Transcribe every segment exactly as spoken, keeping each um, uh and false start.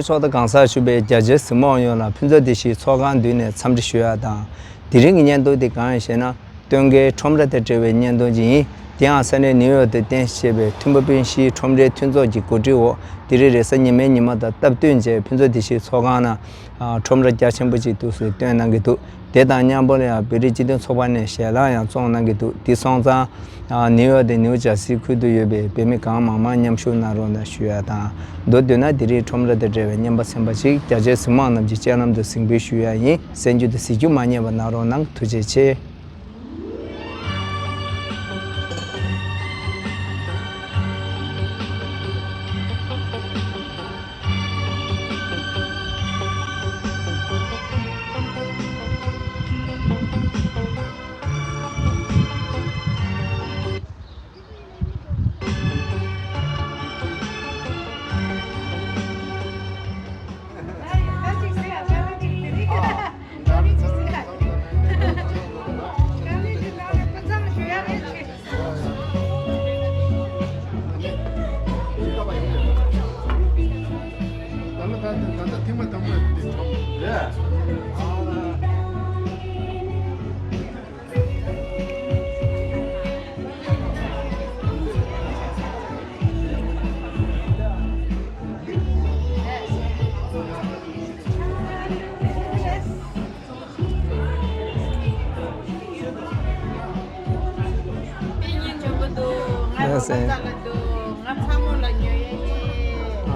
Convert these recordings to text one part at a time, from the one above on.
ཚོགས་གཙོ་གང་ཟག་ཞུ་བའི་རྒྱ་ཆེའི་གཟིགས་མོ་བ་ཡོངས་ལ་ཕུན་ཚོགས་བདེ་སྐྱིད་ཚོགས་ཁང་མདུན་ནས་འཚམས་འདྲི་ཞུ་ཡ་དང་། དེ་རིང་གི་བརྙན་ཐུང་དེ་གང་ཡིན་ཞེ་ན། སྟོན་ཁའི་ཁྲོམ་ར་དང་འབྲེལ་བའི་བརྙན་ཐུང་ཅིག་ཡིན། དེ་ཡང་ས་གནས་ནིའུ་ཡོག་ཏུ་རྟེན་གཞི་བྱས་པའི་ཐིམ་ཕུ་པིན་ཤིའི་ཁྲོམ་རའི་མཐུན་ཚོགས་ཀྱི་གོ་སྒྲིག་འོག་དེ་རིང་རེས་གཟའ་ཉི་མའི་ཉི་མ་དང་སྟབས་བསྟུན་བྱས་ཕུན་ཚོགས་བདེ་སྐྱིད་ཚོགས་ཁང་ནང་ཁྲོམ་ར་རྒྱ་ཆེན་པོ་ཅིག་འདུག་སེ་སྟོན་གནང་གི་འདུག་དེ་དང་མཉམ་པོ་ལ་ཡང་བོད་རིགས་སྤྱི་མཐུན་ཚོགས་པ་ནས་ཞལ་ལག་ཡང་བཙོང་གནང་གི་འདུག་དེ་སོང་ཙང་། ནིའུ་ཡོག་དང་ནིའུ་ཇར་སི་ཁུལ་དུ་ཡོད་པའི་བོད་མི་གང་མང་མང་མཉམ་ཞུགས་གནང་རོགས་གནང་ཞུ་ཡ་དང་། མདོར་བསྡུས་ན་དེ་རིང་ཁྲོམ་ར་དང་འབྲེལ་བའི་རྔན་པ་ཚན་པ་ཞིག་རྒྱ་ཆེའི་གཟིགས་མོ་བ་རྣམས་ཀྱི་སྤྱན་ལམ་དུ་གཟིགས་འབུལ་ཞུ་ཡ་ཡིན། གསན་རྒྱུ་དང་གཟིགས་རྒྱུ་མ་བསྙེལ་བ་གནང་རོགས་གནང་། ཐུགས་རྗེ་ཆེ།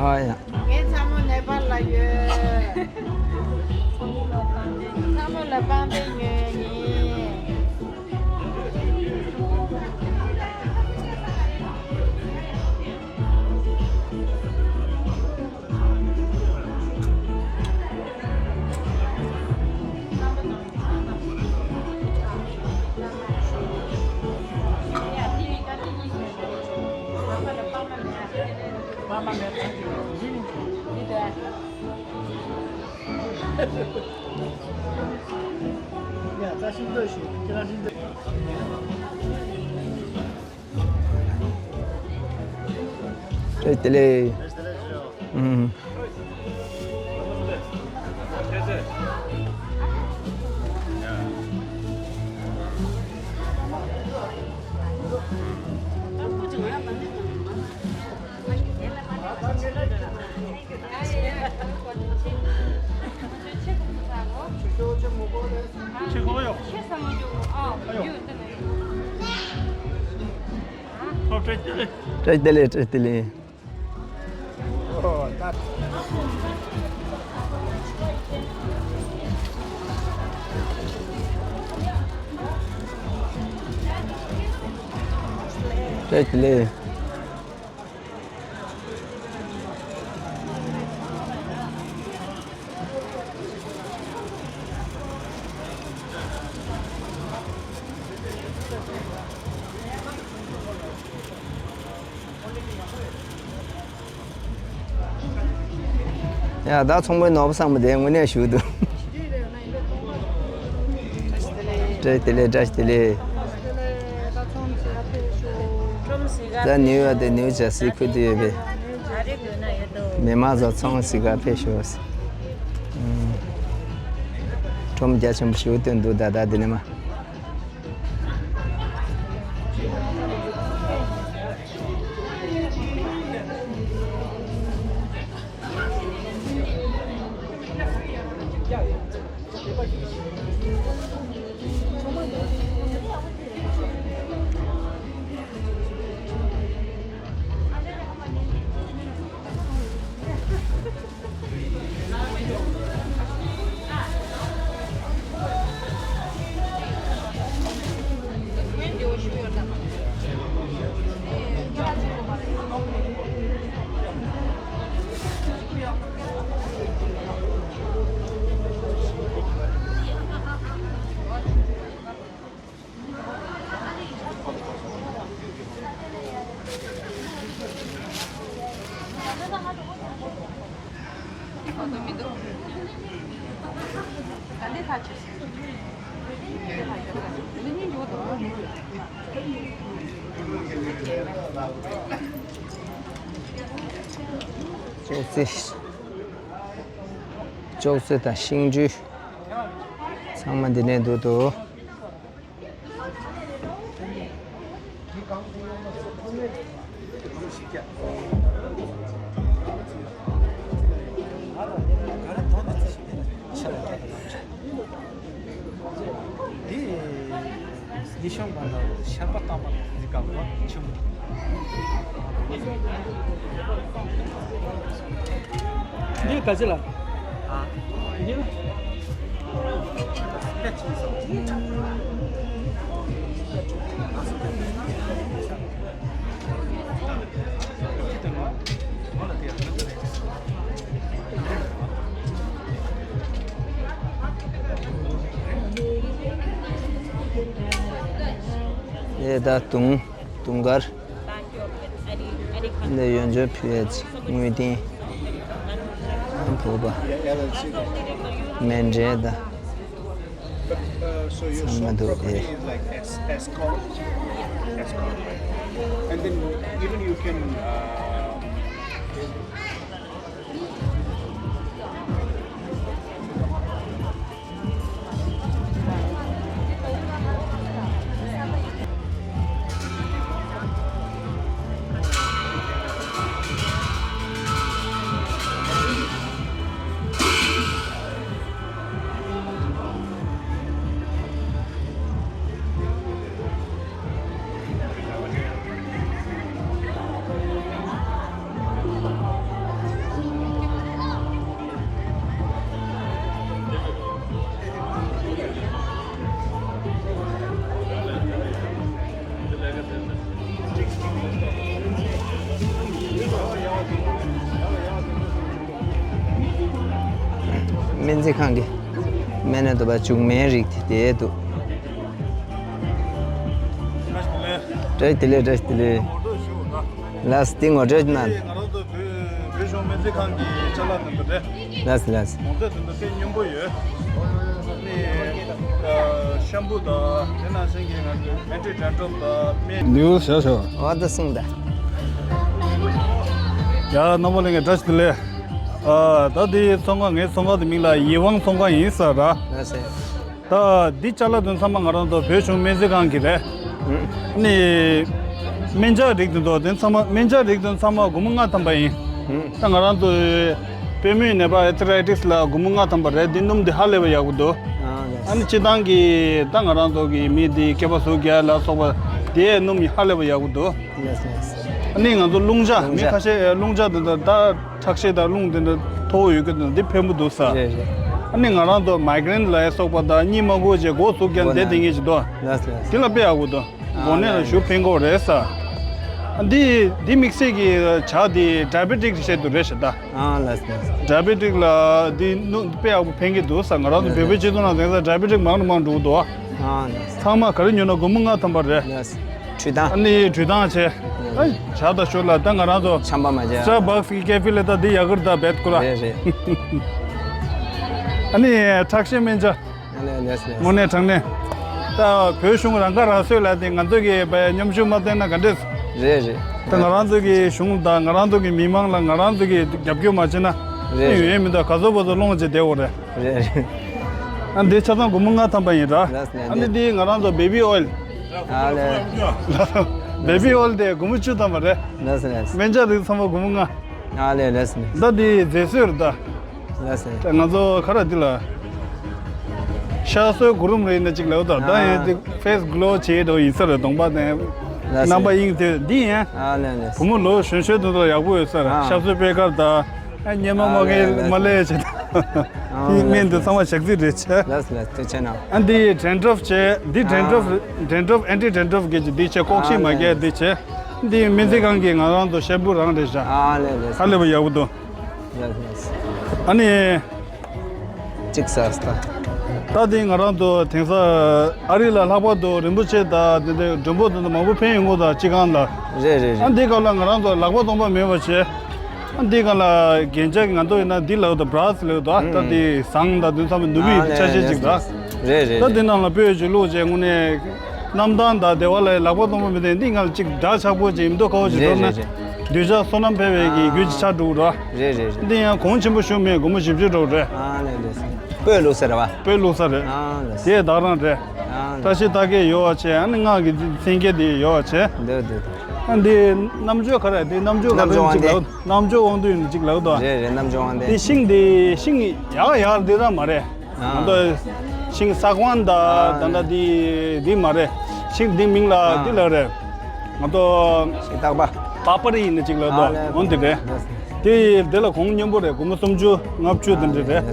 ཨ་ཡ། ངའི་ཚ་མོ་ནེ་པཱལ་ལ་ཡོད། ཚ་མོ་ལ་པང་གདན་ཉོས་ཡིན། བཀྲ་ཤིས་བདེ་ལེགས། ཨུམ། བཀྲ་ཤིས་བདེ་ལེགས། བཀྲ་ཤིས་བདེ་ལེགས། བཀྲ་ཤིས་བདེ་ལེགས། ཡ་ད་ཚོང་པའི་ནོར་བུ་བཟང་པོ་དེ་དངོས་གནས་ཞུ་འདུག་བཀྲ་ཤིས་བདེ་ལེགས། བཀྲ་ཤིས་བདེ་ལེགས། ད་ནིའུ་ཡོག་དང་ནིའུ་ཇར་སི་ཁུལ་དུ་ཡོད་པའི་མི་མང་ཚོ་ཚོང་གཟིགས་ག་ཕེབས་ཤོག་ཁྲོམ་རྒྱ་ཆེན་པོ་ཞིག་སྟོན་འདུག་ད་ད་འདི་ནས་མ། ཅོག་ཙེ། ཅོག་ཙེ་དང་ཤིང་འབྲུ་ཚང་མ་འདི་ནས་འདུག་འདུག་འདི་ཉི་ཤང་པ་ལ་ཤར་པ་བཏང་པ་འདི་ག་བ་ཆུ་མོ། འདི་ག་ཅི་ལ། ཨ། འདི་ལ། ཨེ་ད་དུང་དུང་དཀར། འདི་ཡོན་ཆབ་ཕུལ་ཡས་དངུལ་ལྡན། བོད་པ། མཎྜལ་དང་། But, uh, so your ཚང་མ་འདུག་ཨེ། Property is like es- escort, escort, right? And then even you can, uh, སྨན་རྩིས་ཁང་གི་སྨན་སྣ་དུ་བ་བྱུག་སྨན་རིགས་དེ་དེ་འདུག་བཀྲ་ཤིས་བདེ་ལེགས། བཀྲ་ཤིས་བདེ་ལེགས། ལགས་འདི་ངོ་སྤྲོད་གནང་། ང་རང་ཚོ་བོད་བོད་གཞུང་སྨན་རྩིས་ཁང་གི་ཅ་ལག་ནང་དུ་རེད། ལགས་ལགས། གོང་ཚད་དེ་ཚོ་དཔེ་སྙོམས་པོ་ཡོད། ནི་ཤམ་པུ་དང་དེ་ནང་བཞིན་གྱི་ང་ཚོའི་མེ་ཏྲི་ཌན་ཌོབ་དང་སྨན། ལིའུ་ཞའོ་ཞའོ། འོ་ད་གསུངས་ད། ཡ་རྣམ་པ་ལྷན་རྒྱས་བཀྲ་ཤིས་བདེ་ལེགས། ཨ་ད་འདི་ཚོང་ཁང་ངའི་ཚོང་ཁང་དེ་མིང་ལ་ཡིད་དབང་ཚོང་ཁང་ཡིན་ཟེར་ར། ལགས་སེ། ད་འདི་ཅ་ལག་དེ་ཚང་མ་ང་རང་ཚོ་བོད་གཞུང་སྨན་རྩིས་ཁང་གི་རེད། ཨ་ནི་སྨན་ལྗགས་རིགས་དེ་ཚོ་དེ་ཚང་མ་སྨན་ལྗགས་རིགས་དེ་ཚང་མ་སྒོར་མོ་ལྔ་ཐམ་པ་ཡིན། ད་ང་རང་ཚོ་པུས་མོའི་ནད་པ་ཨེ་ཐི་རའི་ཊིས་ལ་སྒོར་མོ་ལྔ་ཐམ་པ་རེད། འདི་སྣུམ་འདི་ཧ་ལས་པ་ཡག་པོ་འདུག་ཨ་ནི་སྤྱིར་བཏང་གི་ད་ང་རང་ཚོ་གི་མི་འདི་སྐེད་པ་ཟུག་རྒྱག་ལ་སོགས་པ་དེའི་སྣུམ་ཧ་ལས་པ་ཡག་པོ་འདུག་ལགས་སོ། ཨ་ནི་ང་ཚོ་རླུང་ལྕགས། རླུང་ལྕགས། མི་ཁ་ཤས་རླུང་ལྕགས་དེ་འདྲ་ད་ཁྲག་ཤེད་དང་རླུང་དེ་འདྲ་མཐོ་བོ་ཡོད་ཀྱི་དེ་འདྲ་འདི་ཕན་པོ་འདུག་ས། རེད་རེད། ཨ་ནི་ང་རང་ཚོ་མའི་གྷི་རེན་ལ་སོགས་པ་དང་གཉིད་མ་ཁུག་བྱས་མགོ་ཟུག་རྒྱག་བསྡད་བསྡད་མཁན་ཞིག་འདུག་ལགས་སོ། དེ་ལ་དཔེ་ཡག་པོ་འདུག་ཨ་གོ་གནས་ལ་ལགས་ཞུ་ཕན་གོ་རེད་ས། ཨ་འདི་འདི་དམིགས་བསལ་གྱི་ཇ་དེ་ཌའི་བེ་ཊིག་ཆེད་དུ་རེད་ཤག་ད། ཨ་ལགས་སོ། ཌའི་བེ་ཊིག་ལ་འདི་སྣུམ་དཔེ་ཡག་པོ་ཕན་གྱི་འདུག་ས། ང་རང་ཚོ་བོད་པའི་སྤྱི་ཚོགས་ནང་དེང་སང་ཌའི་བེ་ཊིག་མང་རུ་མང་རུ་འགྲོ་གི་འདུག་ཨ་ལགས་སོ། ཚང་མ་ག་རེ་ཉོས་ན་སྒོར་མོ་ལྔ་ཐམ་པ་རེད། ལགས་སོ། འཕྲུལ་ཐང་། ཨ་ནི་འཕྲུལ་ཐང་བྱས། ཨ་ཇ་དང་ཞོ་ལ་ད་ང་རང་ཚོ་ཆམ་པ་མ་བྱས། སི་ཊར་བྷག་སི་གི་ཀེ་ཧྥེ་ལ་ད་འདི་ཡག་གི་རེད་ད་བེད་ཁོ་ར། རེད་རེད། ཨ་ནི་ཁྲག་ཤེད་སྨན་ལྗགས། ཨ་ལས་ལས་ལས། དངོས་གནས་དྲང་གནས། ད་བོད་གཞུང་རང་ཁ་རང་གསོ་ལ་དེ་ང་ཚོ་གི་བ་མཉམ་ཞུགས་མ་བསྟན་ན་ག་འདྲས། རེད་རེད། ད་ང་རང་ཚོ་གི་གཞུང་དང་ང་རང་ཚོ་གི་མི་མང་ལ་ང་རང་ཚོ་གི་རྒྱབ་སྐྱོར་མ་བྱས་ན། རེད་རེད། ཡོང་ཡས་མི་འདུག་ག་ཚོད་པ་ཚོད་སློང་བྱས་བསྡད་འོ་རེད། རེད་རེད། ཨ་འདི་ཆ་ཚང་སྒོར་མོ་ལྔ་ཐམ་པ་ཡིན་ར། ལགས་སོ་ལགས་སོ། ཨ་འདི་འདི་ང་རང་ཚོ་བེ་བི་ཨོ་ཡིལ། ཨ་ལས། བེ་བི་ཨོ་ཡིལ་དེ་སྒོར་མོ་བཅུ་ཐམ་པ་རེད། ལགས་སོ་ལགས་སོ། སྨན་ལྗགས་རིགས་ཚང་མ་སྒོར་མོ་ལྔ། ཨ་ལས་ལགས་སོ་ལགས་སོ། ད་འདི་མཛེས་བཟོ་རེད་ད། ལགས་སོ། ད་ང་ཚོ་ག་རེ་འདི་ལ། ཤ་གསོའི་གུ་རུམ་རེད་ན་ཅིག་ལབ་ད་ད་ཡིན་ཨ་དེ་ཕེ་སི་གློ་བྱེད་འགྲོ་ཡིན་ས་རེད་གདོང་པ་དེ། ལགས་སོ། རྣམ་པ་དབྱིངས་དེ་འདི་ཡིན། ཨ་ལས་ལས། བུ་མོ་ལོ་གཞོན་གཞོན་དེ་ཚོ་ཡག་པོ་ཡོད་ས་རེད། ཨ་ཤ་གསོའི་པད་དཀར་ད། ཨ་སྙེ་མ་མ་ཨ་ལས་ལས། མ་ལས་བྱེད་ད། ཨ་ཡིན་སྨན་དེ་ཚང་མ་ཞག་རྩི་རེད་ཆེ། ལགས་སོ་ལགས་སོ། ཐུགས་རྗེ་གནང་། ཨ་འདི་ཌན་ཌོབ་བྱས་འདི་ཌན་ཌོབ། ཨ་ཌན་ཌོབ་ཨན་ཊི་ཌན་ཌོབ་གི་འདི་བྱས་ལྐོག་ཤལ་མ་རྒྱག་འདི་བྱས། འདི་སྨན་རྩིས་ཁང་གི་ང་རང་ཚོ་ཤེམ་པུ་རང་རེད་ཤག་ཨ་ལས་ལས། ཧ་ལས་པ་ཡག་པོ་འདུག་ལགས་ལགས། ཨ་ནི། གཅིག་ཟ་ས་ད། ད་འདི་ང་རང་ཚོ་དེང་སང་ཨ་རི་ལ་ལྷག་པར་དུ་རིན་པོ་ཆེ་དང་དེ་འདྲའི་མགྲོན་པོ་དེ་ཚོ་མང་པོ་ཕེབས་ཡོང་གི་འདུག་སྤྱི་ཁང་ལ། རེད་རེད་རེད། ཨ་འདི་སྐབས་ལ་ང་རང་ཚོ་ལག་པ་སྟོང་པ་མེད་པ་བྱས། ཨ་འདི་སྒང་ལ་རྒྱན་ཆ་གི་ང་ཚོ་ཡིན་ན་འདི་ལབ་དང་བྷ་ར་སི་ལབ་དང་ད་འདི་ཟངས་དང་དེ་ཚང་མ་ནུ་བི་ཨ་ཆ་ཤས་ཅིག་ད། རེད་རེད། ད་འདི་ནང་ལ་སྤོས་ཅིག་བླུགས་བྱས་དངོས་གནས། གནམ་ཐང་དང་སྡེ་བ་ལ་ལག་པ་སྟོང་པ་མི་ལྡན་འདི་སྒང་ལ་ཅིག་འདྲ་ཆགས་པོ་ཅིག་མི་འདུག་ཁ་བོ་ཅིག་རེད་འགྲོ་ན། རེད་རེད། གདུལ་བྱ་བསོད་ནམས་འཕེལ་བའི་གི་རྒྱུ་ཅིག་ཆགས་འགྲོ་གི་རེད། རེད་རེད་རེད། འདི་ཡང་གོང་ཆེན་པོ་ཞུ་མེད། སྒོར་མོ་བཞི་བཅུ་འགྲོ་གི་རེད། ཨ་ལེ་ལེ། སྤོས་བླུགས་ས་རེད་བ། སྤོས་བླུགས་ས་རེད། ཨ་ལེ། དེ་བདག་རང་རེད། ཨ་ལེ། བཀྲ་ཤིས་རྟགས་བརྒྱད་ཡོད་བ་བྱས། ཨ་ནི་སྔགས་ཀྱི་མཚན་བརྒྱད་དེ་ཡོད་བ་བྱས། འདོད་འདོད། ཨ་འདི་རྣམ་དཔྱོད་ག་རེ། འདི་རྣམ་དཔྱོད་ག་རེ་ཅིག་ལབ། རྣམ་དཔྱོད་དབང་འདུས་ཡིན་ཅིག་ལབ་དོ། རེད་རེད། རྣམ་དཔྱོད་དབང་འདུས། དེ་ཤིང་དེ་ཤིང་ཡག་ཡག་འདི་རང་མ་རེད། ང་ཚོ་ཤིང་ས་གོང་དང་ད་ལྟ་འདི་འདི་མ་རེད། ཤིང་འདི་མིང་ལ་འདི་ལ་རེད། ང་ཚོ་ཤིང་སྟག་པ། པ་པར་ཡིན་ན་ཅིག་ལ་དོ། འོ་འདི་རེད། དེ་དེ་ལ་གོང་སྙོམས་པོ་རེད། སྒོར་མོ་སུམ་ཅུ་ལྔ་བཅུ་དེ་འདྲ་རེད།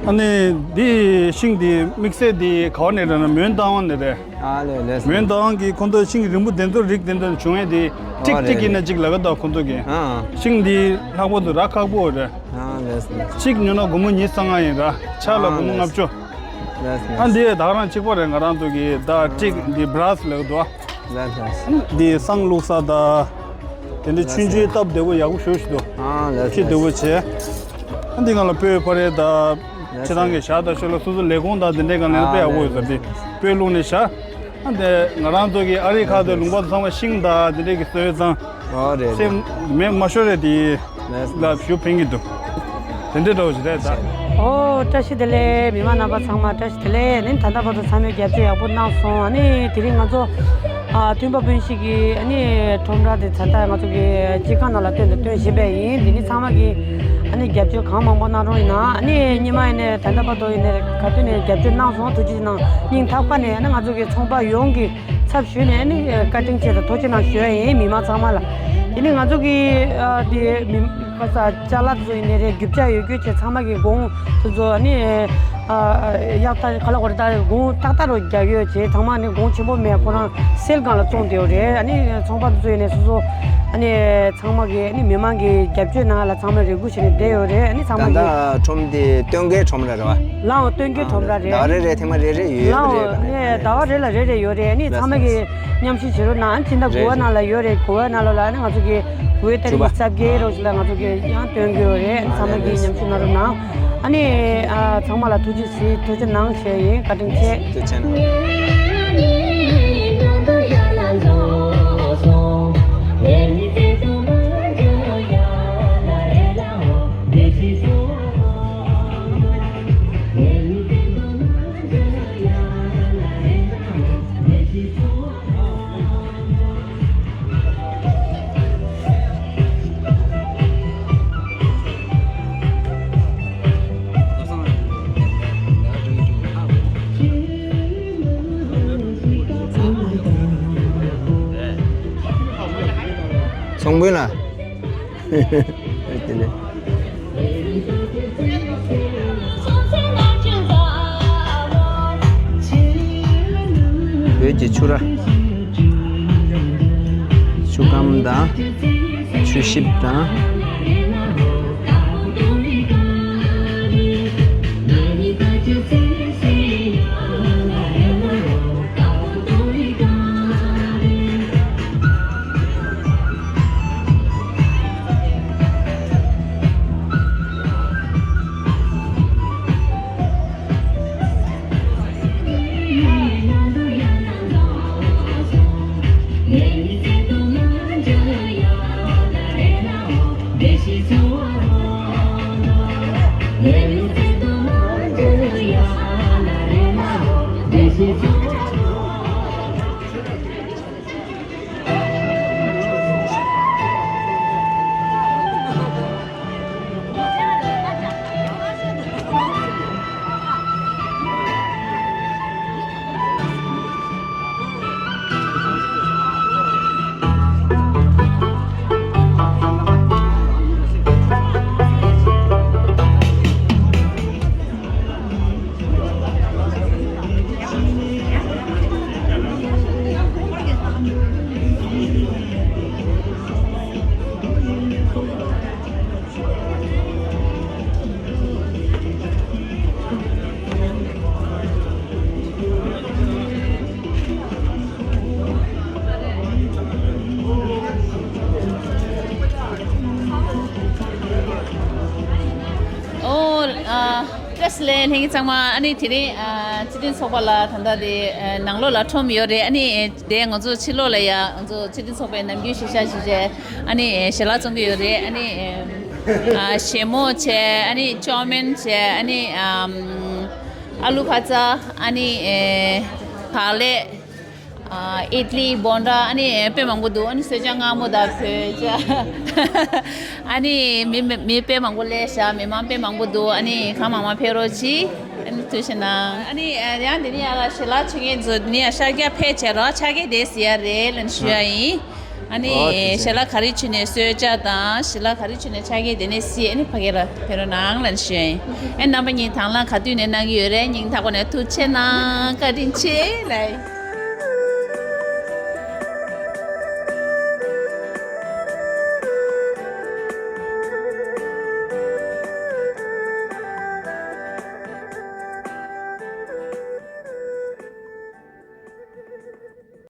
ཨ་ནི་འདི་ཤིང་འདི་དམིགས་བསལ་འདི་ག་བ་ནས་རེད་ན་མོན་རྟ་དབང་ནས་རེད། ཨ་ལེ་ལེ། མོན་རྟ་དབང་གི་ཁོང་ཚོ་ཤིང་རིང་པོ་དེ་ཚོ་རིགས་དེ་ཚོ་བྱུང་ཡས་དེ་ཏིག་ཨོ་ཏིག་རེད་ཡིན་ན་རེད། ཅིག་ལ་ག་དོ་ཁོང་ཚོ་གི། ཨ། ཤིང་འདི་ལྷག་པར་དུ་ར་ཁག་པོ་རེད། ཨ་ལེ་ལེ། གཅིག་ཉོ་ན་སྒོར་མོ་ཉི་ཤུ་རྩ་ལྔ་ཡིན་ར། ཆ་ལ་སྒོར་མོ་ལྔ་བཅུ། ལགས་སོ། ཨ་འདི་ད་རང་གཅིག་པ་རེད། ང་རང་ཚོ་གི་ད་ཏིག་འདི་བྲ་སི་ལབ་འདུག། ལགས་སོ། འདི་བསང་བླུགས་ས་དང་དེ་འདྲ་ཆུང་ཆུང་སྟབས་བདེ་པོ་ཡག་པོ་ཞེ་པོ་ཞིག་འདུག། ཨ་ལགས་སོ། ཁྱི་བདེ་པོ་བྱས། ཨ་འདི་ང་ལ་སྤོས་ཕ་རེ་ད་ལགས་སོ། ཁྱེད་རང་གི་ཞག་དང་ཤོ་ལ་སོ་སོ་ལས་ཁུངས་དང་དེ་འདྲའི་སྒང་ལ་དཔེ་ཡག་པོ་ཡོད་ས། འདི་སྤོས་བླུགས་ནས་བཞག། ཨ་འདི་ང་རང་ཚོ་གི་ཨ་རི་ཁ་ཐུག་ལུང་པ་ཚང་མ་ཤིང་དང་དེ་འདྲའི་གི་བཟོས་ཙང་། ཨོ་རེད། སེམས་མེད་མ་ཤོར་རེད་དེ། ལགས་སོ། ལ་ཞུ་ཕན་གྱི་འདུག། དེ་འདྲའི་འདྲ་བོ་ཞིག་རེད་ད། ཨོ་བཀྲ་ཤིས་བདེ་ལེགས། མི་མང་རྣམ་པ་ཚང་མ་བཀྲ་ཤིས་བདེ་ལེགས། ནི་ད་ལྟ་བར་དུ་ཚང་མས་རྒྱབ་སྐྱོར་ཡག་པོ་གནང་སོང་། ཨ་ནི་དེ་རིང་ང་ཚོ་ཨ་སྟོན་པ་སྤུན་བཞི་གི་ཨ་ནི་ཁྲོམ་ར་དེ་ད་ལྟ་ང་ཚོ་གི་སྤྱི་ཁང་ནང་ལ་སྟོན་དང་སྟོན་བཞིན་པ་ཡིན། དེ་ནི་ཚང་མ་གི་ཨ་ནི་རྒྱབ་སྐྱོར་གང་མང་པོ་གནང་རོགས་གནང་། ཨ་ནི་སྔོན་མ་ཡིན་ནའི་ད་ལྟ་བར་དུ་ཡིན་ནའི་ག་དུས་ནས་རྒྱབ་སྐྱོར་གནང་སོང་། ཐུགས་རྗེ་གནང་། སྙིང་ཐག་པ་ནས་ཨ་ནི་ང་ཚོ་གི་ཚོང་པ་ཡོངས་ཀྱི་ཚབ་ཞུས་ནས་ནི་བཀའ་དྲིན་ཆེ་དང་ཐུགས་རྗེ་གནང་ཞུ་ཡ་ཡིན། མི་མང་ཚང་མ་ལ། དེ་ནི་ང་ཚོ་གི་ཨ་དེ་མི་ཁ་ས་ཅ་ལག་ཚོ་ཡིན་ནའི་རེད། རྒྱུ་ཆ་ཡོད་རྒྱུ་བྱས་ཚང་མ་གི་གོང་དེ་ཚོ་ནི་ཨ་ཡག་ཐག་ག་ལ་གོ་རེ་ད་གོང་ཏག་ཏག་རུ་རྒྱག་ཡོད་བྱས། ཚང་མ་ནི་གོང་ཆེན་པོ་མེད། ཁོ་རང་སེལ་སྒང་ལ་བཙོང་བསྡད་ཡོད་རེད། ཨ་ནི་ཚོང་པ་དེ་ཚོ་ཡིན་ནའི་སོ་སོ་ཨ་ནི་ཚང་མ་གི་ཨ་ནི་མི་མང་གི་རྒྱབ་སྐྱོར་ནང་ལ་ཚང་མ་རེ་སྒུག་བྱས་ནས་བསྡད་ཡོད་རེད། ཨ་ནི་ཚང་མ་ད་གི་ལྟ་ཁྲོམ་དེ་སྟོན་ཀའི་ཁྲོམ་ར་རེད་བ། ལའོ་སྟོན་ཀའི་ཁྲོམ་ར་རེད། ཟླ་བ་རེ་རེ་ཐེངས་མ་རེ་རེ་ཡོད་ཡོད་རེད། ལའོ་ནས་ཟླ་བ་རེ་ལ་རེ་རེ་ཡོད་རེད། ཨ་ནི་ཚང་མ་གི་མཉམ་ཞུགས་བྱེད་རོགས་གནང་། ཨ་ནི་སྤྱི་ཟླ་དགུ་པ་ནང་ལ་ཡོད་རེད། དགུ་པ་ནང་ལོགས་ལ་ཨ་ནི་ང་ཚོ་གི་ཝེ་ཏར་གི་ས་བརྒྱད་རོགས་ཞིག་ལ་ང་ཚོ་གི་ཡང་སྟོན་གི་ཡོད་རེད། ཨ་ནི་ཚང་མ་གི་མཉམ་ཞུགས་གནང་རོགས་གནང་། ཨ་ནི་ཨ་ཚང་མ་ལ་ཐུགས་རྗེ་གཟིགས། ཐུགས་རྗེ་གནང་ཞུ་ཡ་ཡིན། བཀའ་དྲིན་ཆེ། ཐུགས་རྗེ་གནང་། ཚོང་དཔོན་ལགས། དེ་ནས། བོད་ཀྱི་ཆུ་ར། ཆུ་སྐམ་དང་། ཆུ་ཞིབ་དང་། ལྷན་རྒྱས་ཚང་མ་ཨ་ནི་དེ་རིང་ཨ་སྤྱི་མཐུན་ཚོགས་པ་ལ་ད་ལྟ་དེ་ཨ་ནང་ལོགས་ལ་ཁྲོམ་ཡོད་རེད། ཨ་ནི་དེ་ང་ཚོ་ཕྱི་ལོགས་ལ་ཡ་ང་ཚོ་སྤྱི་མཐུན་ཚོགས་པའི་ནམ་རྒྱུན་གཞིས་ཆགས་གཞིས་ཆགས་ཨ་ནི་ཞལ་ལག་བཙོང་གི་ཡོད་རེད། ཨ་ནི་ཨ་ཞལ་མོ་བྱས། ཨ་ནི་ཅོ་མིན་བྱས། ཨ་ནི་ཨམ་ཨ་ལུ་ཕ་ཙ། ཨ་ནི་ཨེ་བག་ལེབ། ཨ་ཨིད་ལི་བོན་ཌ། ཨ་ནི་དཔེ་མང་པོ་འདུག་ཨ་ནི་གསོལ་ཇ་མངར་མོ་དང་བོད་ཇ། ཨ་ནི་མི་མི་མི་དཔེ་མང་པོ་སླེབས་ཤག་མི་མང་དཔེ་མང་པོ་འདུག་ཨ་ནི་གང་མང་མང་ཕེབས་རོགས་གྱིས། ཨ་ནི་ཐུགས་རྗེ་གནང་། ཨ་ནི་ཡང་དེ་ནི་ཡང་ལ་ཞལ་ལག་མཆོད་མཁན་ཚོ་དེ་ནི་ཡང་ཤར་རྒྱག་ཕེབས་བྱས་རོགས། ཕྱག་གི་དེ་ཟེར་ཡ་རེད་ལབ་ཞུ་ཡ་ཡིན། ཨ་ནི་ཨོ་ཐུགས་རྗེ། ཞལ་ལག་ག་རེ་མཆོད་ནས་གསོལ་ཇ་དང་ཞལ་ལག་ག་རེ་མཆོད་ནས་ཕྱག་གི་དེ་ནི་ཟེར། ཨ་ནི་ཕ་གི་ལ་ཕེབས་རོགས་གནང་ལབ་ཞུ་ཡ་ཡིན། ཨ་ནི་རྣམ་པ་གཉིས་དང་བླངས་ག་དུས་ནས་གནང་གི་ཡོད་རེད། སྙིང་ཐག་པ་ནས་ཐུགས་རྗེ་གནང་། བཀའ་དྲིན་ཆེ་ལབ།